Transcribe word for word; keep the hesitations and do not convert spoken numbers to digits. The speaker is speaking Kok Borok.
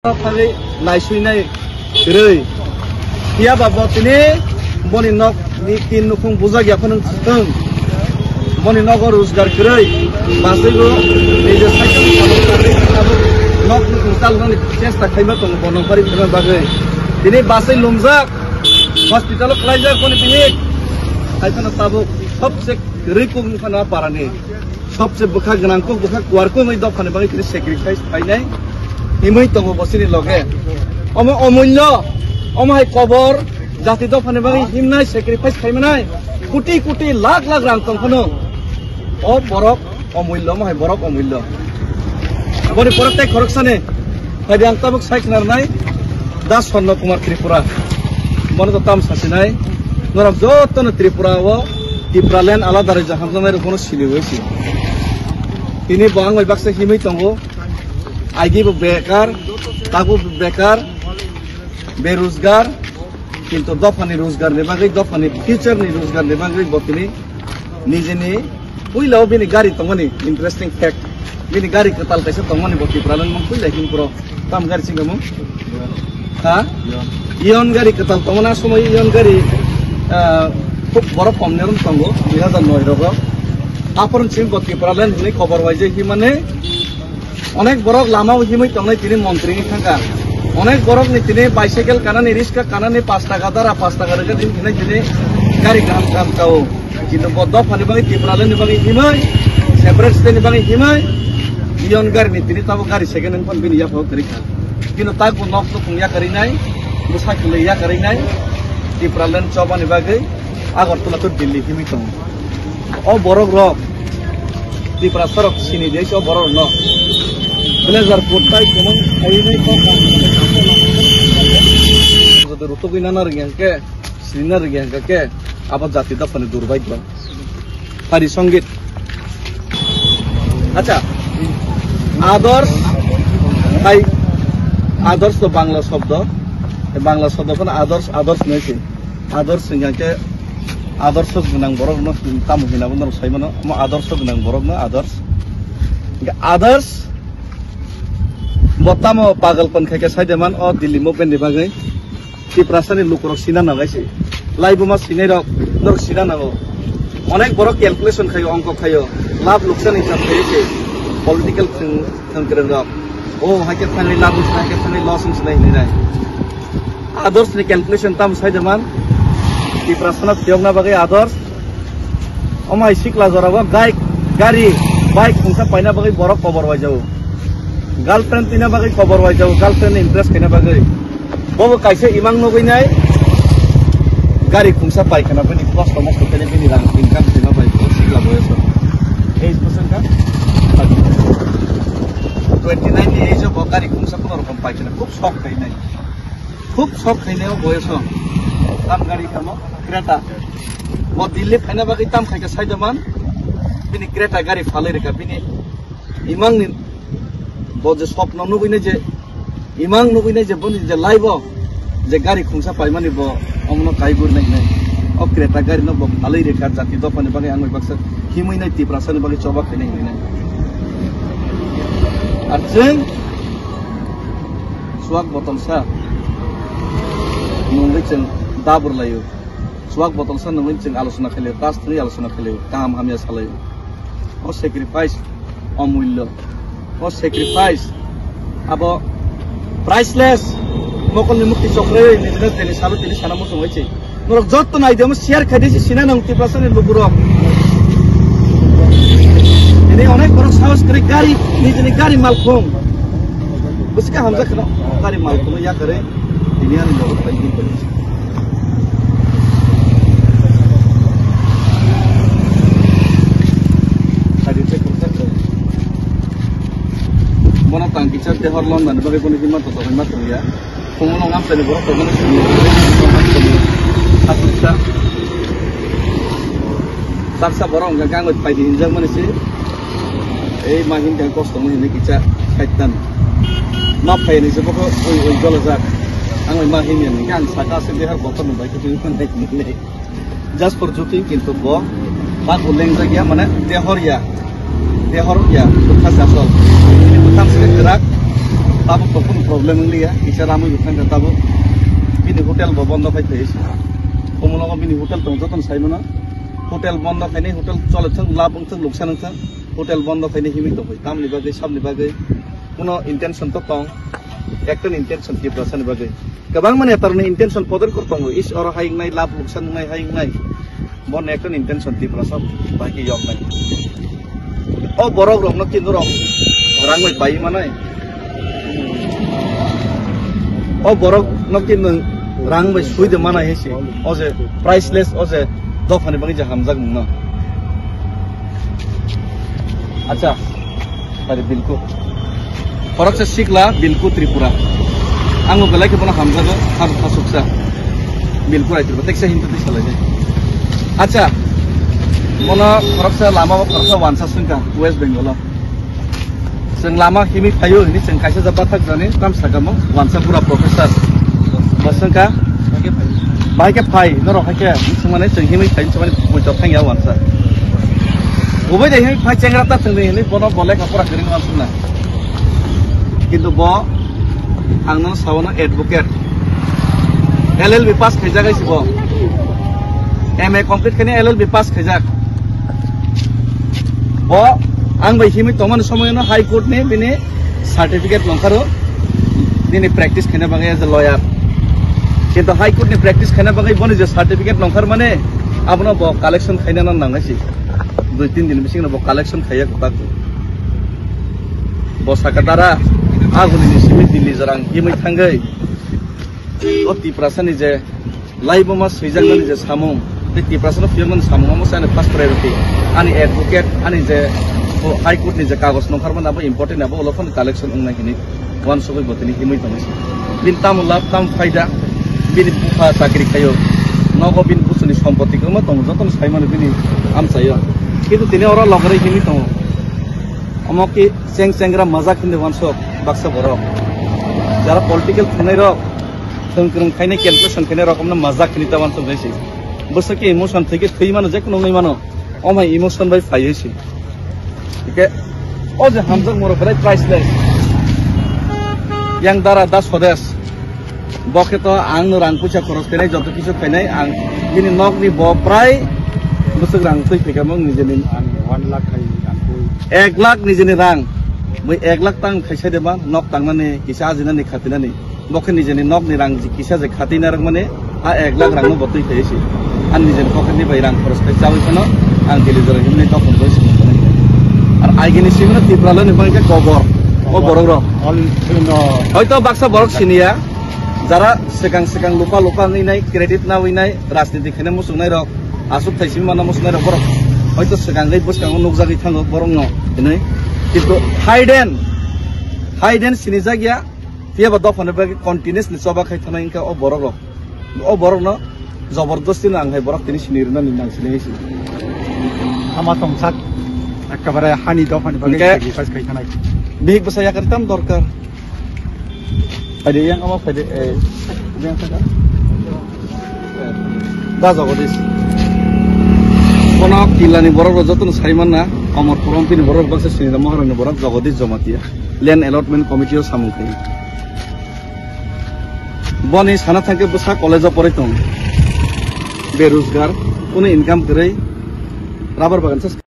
Thangwi naisui nai kwrwi. Phiya ba bo tini boni nok ni tin nukhung bujak ya phano thwng. Boni nogo rojgar kwrwi. Basaibo nije cycle ni tabuk tabuk tabuk nok nukhung chalnani chesta khaima tongo bo nokbari phirma bagwi. Tini basai lumjak, hospital o kwlaijak boni bihik. Hai phano tabuk sobse kwrwi kuk wngkha no parani. Sobse bwkha gwnang kuk, bwkha kuar kuk wngwi dophani bagwi tini sacrifice khainai himwi tongo bo chini loge. Omo omullo, omo hai kobor, jati dophani bagwi himnai, sacrifice khaimanai, koti koti, lakh lakh rang tong phano o borok omullo, omo hai borok omullo. Aboni pore tei khoroksani phaidi ang tabuk sai khna rwnai. Das Swarno Kumar Tripura. Bono to tam sasinai. Norok jotono Tripura o, Tipraland alada raijak hamjaknai rok bono sini bai si. Tini bo ang bai baksa himwi tongo. Agi bo bekar, tabuk bo bekar, berojgar, kintu dophani rojgar ni bagwi, dophani future ni rojgar ni bagwi bo tini nijini puila o bini gari tongmani, interesting fact. Bini gari kwtal kaisa tongmani bo Tipraland mung puila himkro. Tam gari chingmung? Ha? Ion gari kwtal tongmani, a somoi Ion gari, ah, khub borok kom ni rom tongo, dui hazar noi rogo. Aphor ching bo Tipraland hwnwi khobor waijak himani. Onek borok lama o himwi tongnai tini montri ni thangka. Onek borok ni tini bicycle kanani, riska kanani, pas taka dara, pas taka rwkha tini, tini, tini gari kaham kaham kao. Kintu bo dophani bagwi, Tipraland ni bagwi himwi, separate state ni bagwi himwi, Ion gari ni tini tabuk gari second hand phone bini yapha o kwrwi kha. Kintu tak bo nok nukhung yakarwi nai, bwsa kwlwi yakarwi nai, Tipraland chobani bagwi Agartala to Delhi himwi tongo. O borok rok, Tiprasa rok sini de o borok rok no. Blazer coat tai kwmwng khainai kok. Jodi rutugwi nana rwngya hwnkhe, sinina rwngya hwnkhe, abo jati dophani durbhagyo. Hari Songit. Acha, adors, hai, adors to Bangla shobdo. Bangla shobdo phano adors, adors hinwi se. Adors hingkha khe adorso gwnang borok no tamo hina bo norok sai mano. Omo adorso gwnang borok no adors. Hingkhe adors bo tamo pagal pon khai khe sai de man o Delhi movement ni bagwi. Tiprasa ni lukurok sina nangai se. Laibuma sinai rok norok sina nango. Onek borok calculation khayo, ongkok khayo. Lab luksan hisab khayo se. Political thwng, thwng kwrwng rok. O, hai khe thangwi lab wngsinai, hai khe thangwi loss wngsinai hinwi nai. Adors ni calculation tamo sai de man. Tiprasa no phiyokna bagwi adors. Omo hai sikla jora o gai-, gari, bike khungsa paina bagwi borok kobor waijago. Girlfriend twina bagwi kobor waijago, girlfriend ni impress khaina bagwi. Bobo kaisa imang nugwi nai, gari khungsa pai khana bini kosto mosto khe bini rang income khema bai sikla boyoso. Age bwswk kha? Twenty nine ni age o bo gari khungsa kuno rokom pai khana khub sok khainai. Khub sok khainai o boyoso. Tam gari kamo Creta. Bo Delhi phaina bagwi tam khaikha sai de man. Bini Creta gari phalwi rwkha bini. Imang ni bo je sopno nugwi nai je, imang nugwi nai je boni je life o je gari khungsa paimani bo omono kai guri nai nai. O Creta gari no bo phalwi rwkha jati dophani bagwi ang bai baksa himwi nai Tiprasa ni bagwi choba khainai hinwi nai. Ar chwng chuak botol sa nungwi chwng dabur laio. Chuak botol sa nungwi chwng alochona khailai, tas thwi alochona khailai, kaham hamya salai. O sacrifice, o mullo. O sacrifice, abo priceless. Mokolni mukti chokre, nijino teni salo teni sana muchung oi se. Norok jotto nai de, omo share khai de se sina nang Tiprasa ni lukurok. Tini onek borok sahos kwrwi gari, nijini gari malkhung. Bwswk hamjak kheno gari malkhung ya kwrwi. Tini ani logo phai di. Bono tang kisa dehor london bagwi bono himma to tongwi ma tongya. Phungo no ngamsani borok tongmani simi. Hatuksa. Taksa borok hwnkha khe ang bai phaidi hinjakmani se. Ei ma hinkha kosto mo hinwi kisa saitan. Ma phaini se bokho oi oi golajak. Ang bai ma hinya hwnkha ang saka se dehor bokhorno bai khe twi phanai. Just for joking, kintu bo bangbo lengjak ya, mane dehor ya, dehor ya, bwkha se asol. Bini bwkhang se kwrak, Tabuk to kunu problem wng liya, kisa ramwi rwkha wngkha tabuk. Bini hotel bo bondo khai thai se. Komologo bini hotel tong jotono sai mano. Hotel bondo khainai, hotel chole thang, lab wng thang, luksan wng thang. Hotel bondo khainai himwi tongwi. Tamni bagwi, sabni bagwi. Kuno intention to tong. Ekta ni intention Tiprasa ni bagwi. Kwbangma netarokni intention podor kor tongo, is oro hai wngnai, lab luksan wngnai, hai wngnai. Bo nekto intention Tiprasa bai khe yok nai. O borok rok no kintu rok rang bai pai manai. O borok no kintu rang bai sui de manai he si. O je priceless, o je dophani bagwi je hamjak mung no. Acha. Pari Bilku. Khoroksa sikla Bilku Tripura. Ang bo belai khe bono hamjago, khasuksa. Bilku rai Tripura, teksa hinta teksa lai. Acha, bono khoroksa lama o khoroksa wansa swngkha West Bengal o. Chwng lama himwi phaio hini chwng kaisa jaba thak jani tam sakamo wansa pura professor. Bo swngkha. Bahai khe phai, norok hai khe swngmani chwng himwi phai swngmani poito thangya wansa. Ubai de himwi phai chengra ta thwngwi hini bono bo lekha pora kwrwng wansukna. Kintu bo ang no sawono advocate. L L B pass khaijak hai si bo. M A complete khaini L L B pass khaijak. Bo ang bai himwi tongmani somoyno High Court ni bini certificate nongkharo, bini practice khaina bagwi as a lawyer. Kintu High Court ni practice khaina bagwi boni je certificate nongkhar mane abono bo collection khaina nang nang si. Dui tin din bisingo bo collection khaiya kwbak. Bo saka dara aguni ni simi Delhi jorang himwi thangwi o Tiprasa ni je Laibuma swijaknani je samung, tei Tiprasano phiyoknani samung omo se ani first priority. Ani advocate, ani je bo High Court ni je kagoj nongkhar mani abo important, abo ulo phano collection wngnai hini uansugui bo tini himwi tongwi se. Bini tamo lab, tamo phaida, bini bupha chakri khaio, nogo bini bwswkni sompoti kwbangma tongo, jotono sai mano bini amchaio. Kintu tini oro logorwi himwi tongo. Omo khe cheng chengra majak hinwi uansuk baksa borok. Jara political thwngnairok, Thwng kwrwng khainai, calculation khainai rokomno majak khini ta uansuk jai se. Bwswk khe emotion thwi khe thwi mano, je kunu wngwi mano. Omo hai emotion bai phaiwi se. Hwnkhe o je hamjakmung rok belai priceless. Yang dara da Swadesh. Bo khe to ang no rang puisa khoros khainai, joto kisu khainai, ang bini nokni bo prai bwswk rang twi phaikha mung nijeni. Ang one lakh khai ang twi. Ek lakh nijeni rang. Bui ek lakh tang khaisa de ba, nok tangnani, kisa ajinani, khatinani. Bo khe nijeni nokni rang ji kisa je khatina rwkmani, a ek lakh rangno bo twi phaiwi se. Ani nijeni pocket ni bai rang khoros khai chawi phano ang Delhi jora himni tokon bai se. Ar aigini simi no Tipralani bangkhe kobor, o borok rok. All, no. Hoito baksa borok siniya, jara swkang swkang lupa lupa wngwi nai, credit nawi nai, rajniti khaina muchungnai rok, aswk thai simi mana muchungnai rok borok. Hoito swkang gai bwskango nukjagwi thango borok no hinwi. Kintu hidden, hidden sinijak ya, Phiya ba dophani bagwi continuously choba khai thanai wngkha o borok rok. O borok no jobordosti no ang hai borok tini sini rwnani nang sini hai sini. Ama tongsak ekkabare hani dophani bagwi hwnkhe sacrifice khai thanai. Bihik bwsa yakar tam dorkar. Phaidi yang ama phaidi, eh, yang saka. Da Jagadish. Kono kilani borok rok jotono sai manna, Omorpur Ompi ni borok baksa sini da Maharani borok Jagadish Jamatia. Land Allotment Committee o samung khai. Boni sana thangkhe bwsa college o poroi tong. Berojgar, kunu income kwrwi, rubber bagan se.